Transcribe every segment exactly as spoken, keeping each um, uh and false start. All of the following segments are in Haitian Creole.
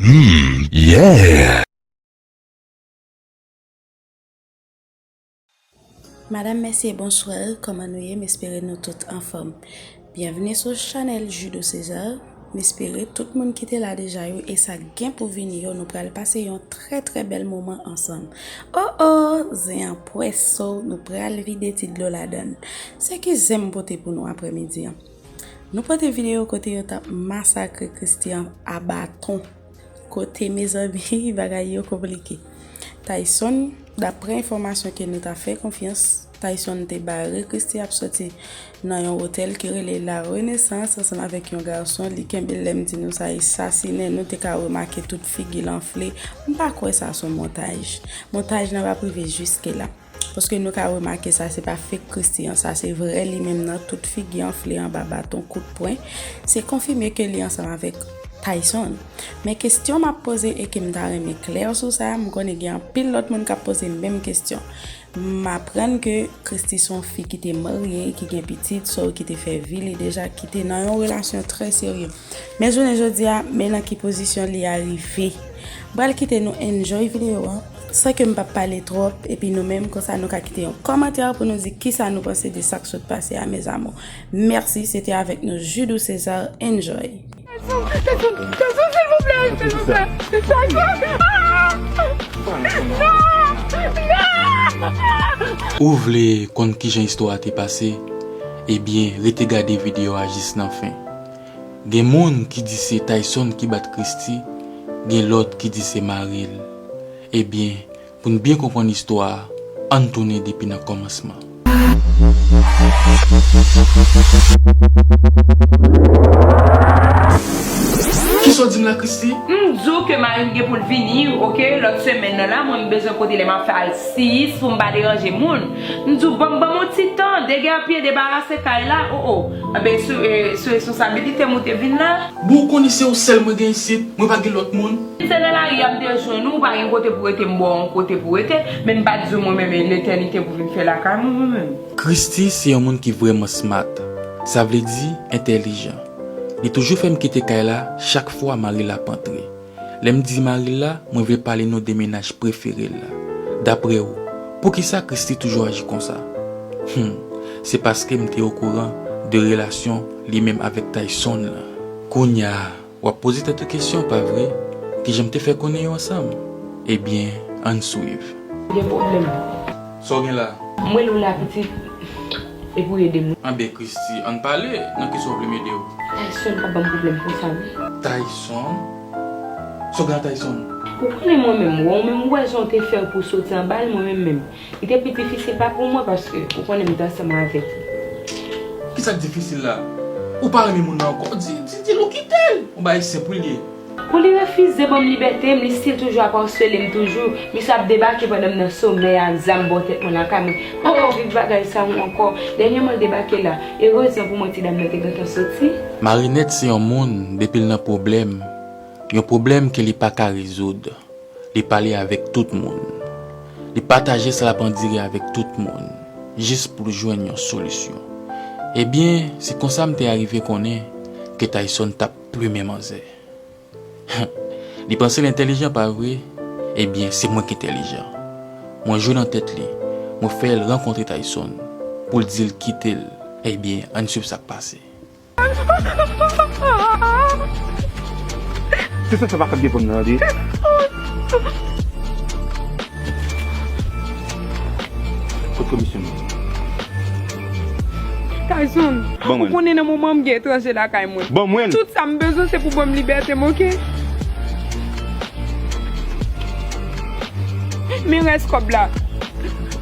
Hmm, yeah. Madam, mesye, bonswa, kòman nou ye? M espere nou tout anfòm. Byenvni sou chanèl Judo César. M espere tout moun ki te la deja yo e sa k gen pou vini yo, nou pral pase yon trè, trè bèl moman ansanm. Oh, oh, zen an pwès, so nou pral vide ti dlo ladan l. Se ki zen m pote pou nou aprèmidi an? Nou pote videyo kote yo t ap masakre Christie a baton. Kote, mezanmi, bagay yo konplike. Tyson, daprè enfòmasyon ke nou ta fè konfyans, Tyson te bare Christie ap soti nan yon otèl ki rele La Renaissance ansanm avèk yon gason. Li kenbe l, lè m di nou sa, e sasinen. Nou te ka remake tout figi l anfle. M pa kwè sa se yon montaj. Montaj nan p ap rive jiske la. Paske nou ka remake sa, se pa fake Christie an, sa se vrè li menm nan, tout figi anfle anba baton, kout pwen. Se konfime ke li ansanm avèk Tyson. Men kesyon m ap poze e ke m ta renmen klè sou sa, m konnen gen anpil lòt moun k ap poze menm kesyon. M aprann ke Christie se yon fi ki te marye e ki gen pitit, so ki te fè vi li deja, ki te nan yon relasyon trè serye. Men jounen jodi a, men nan ki pozisyon li a rive. M pral kite nou enjoy videyo an, san ke m p ap pale twòp, epi nou menm, konsa nou ka kite yon kòmantè pou nou di kisa nou panse de sa k sot pase a, mes amours. Mèsi, se te avèk nou Judou César, enjoy. Tyson, Tyson, Tyson, silvouplè, silvouplè. Tyson! Ah! Non! Non! Ou vle konn kijan istwa a te pase? Ebyen, rete gade videyo a jis nan fen. Gen moun ki di se Tyson ki bat Christie, gen lòt ki di se mari l. Ebyen, pou n byen konprann istwa a, ann tounen depi nan kòmansman. Kisa w di m la, Christie? M di w ke mari m gen pou l vini, oke, lòt semèn nan la, mwen m bezwen kote lè m ap fè al siyis pou m pa deranje moun. M di w, ban m, ban m yon ti tan, degèpye, debarase kay la, o, o. Anben, sou, e, sou responsabilite m ou te vin la. Bon, ou konnen se ou sèl mwen gen isit, mwen pa gen lòt moun. Se nan lari a m te jwenn ou, ou pa gen kote pou rete, m ba w yon kote pou rete, men m pa t di w mwen menm e letènite pou vin fè lakay mwen, mwen menm. Christie se yon moun ki vrèman smart, sa vle di entèlijan. Li toujou fè m kite kay la chak fwa mari l ap antre. Lè m di mari l la, mwen vle pale nou de mennaj prefere l la. Daprè w, poukisa Christie toujou aji konsa? Hum, se paske m te okouran de relasyon li menm avèk Tyson lan. Kounya, w ap poze tèt ou kesyon, pa vre? Kijan m te fè konnen yo ansanm? Ebyen, ann swiv. Gen pwoblèm. Sa w gen la? M rele w la, pitit. E pou ede m. Anben, Christie, ann pale, nan kisa w vle m ede w? Tyson k ap ban m pwoblèm konsa, wi. Tyson? Sa w gen ak Tyson? Ou konnen mwen menm, wè, ou menm, ou wè jan w te fè pou w soti anba l, mwen menm menm. Li te pi difisil pa pou mwen, paske ou konnen m te ansanm avèk li. Kisa k difisil la? Ou pa renmen moun nan ankò? Di, di, di l ou kite l. Yon bagay senp wi l ye. Pou li refize ban m libète m, li still toujou ap asele m toujou. Misye ap debake pandan m nan somèy ak zam bò tèt mwen lakay mwen. M pa ka viv bagay sa ankò. Dènyèman l debake la, erezman pou mwen ti dam nan te gentan soti. Marinette se yon moun, depi l nan pwoblèm, yon pwoblèm ke li pa ka rezoud, li pale avèk tout moun. Li pataje sa l ap andire avèk tout moun, jis pou l jwenn yon solisyon. Ebyen, se konsa m te arive konnen ke Tyson t ap plimen manzè. Li panse l entèlijan, pa vre? Ebyen, se mwen k entèlijan. Mwen jwe nan tèt li. Mwen fè l rankontre Tyson pou l di l kite l. Ebyen, ann swiv sa k pase. Se sa, sa pa ka byen pran nan, tande. Kot komisyon? Tyson, ou konnen nan moman m gen etranje lakay mwen. Ban mwen l. Tout sa m bezwen se pou ban m libète m, oke? Men rès kòb la.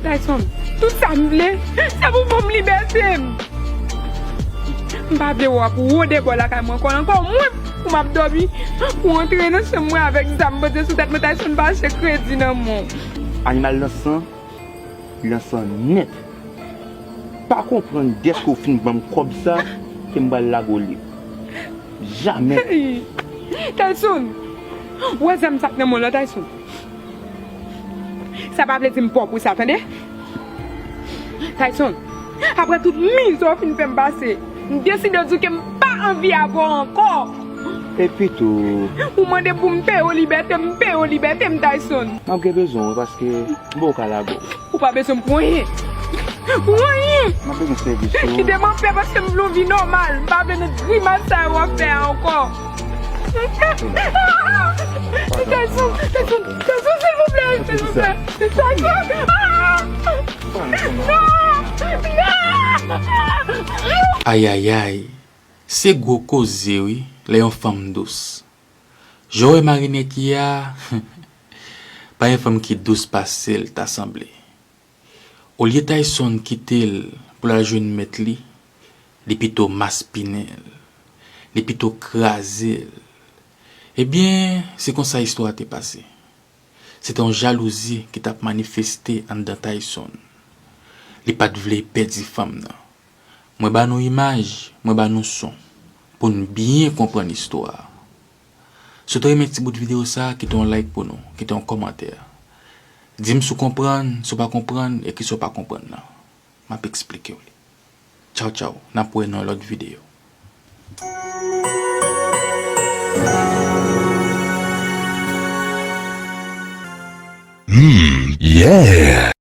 Tyson, tout sa m vle, se pou ban m libète m. M pa vle wè w ap wode bò lakay mwen ankò, ankò mwens pou m ap dòmi, pou w antre nan chanm mwen avèk zam pote sou tèt mwen. Tyson, m pa achte kredi nan men w. Animal nan san. Lansan nèt. Pa konprann dèske w fin ban m kòb sa ke m pral lage w lib. Jamè. Hey! Tyson! Ou wè zam sa k nan men w lan, Tyson? Sa pa vle di m pòp wi sa, tande? Tyson, apre tout mizè w fin fè m pase, m deside di w ke m pa anvi avè w ankò. Epi tou, ou mande pou m peye w libète, m peye w libète m, Tayson. M ap gen bezwen w wi, paske m ba w ka lage w. Ou pa bezwen m pou anyen. Pou anyen. M ap bezwen sèvis ou. Kite m anpè paske m vle yon vi nòmal. M pa vle nan grimas sa yo w ap fè a ankò. Tayson, Tayson, Tayson, silvouplè, silvouplè. Tayson. Ah! Non! Non! Ayayay, se gwo koze wi, lè yon fanm dous. Jan w wè Marinette ye a, pa gen fanm ki dous pase l ta sanble. Olye Tayson kite l pou l al jwenn mèt li, li pito maspinen l, li pito kraze l. Ebyen, se konsa istwa a te pase. Se te yon jalouzi ki t ap manifeste anndan Tayson. Li pa t vle pèdi fanm nan. Mwen ba nou imaj, mwen ba nou son, pou n byen konprann istwa a. Si w te renmen ti bout videyo sa a, kite yon like pou nou, kite yon kòmantè. Di m si w konprann, si w pa konprann, e kisa w pa konprann nan. M ap eksplike w li. Tchaw, tchaw, n ap wè nan lòt videyo. Hmm, yeah!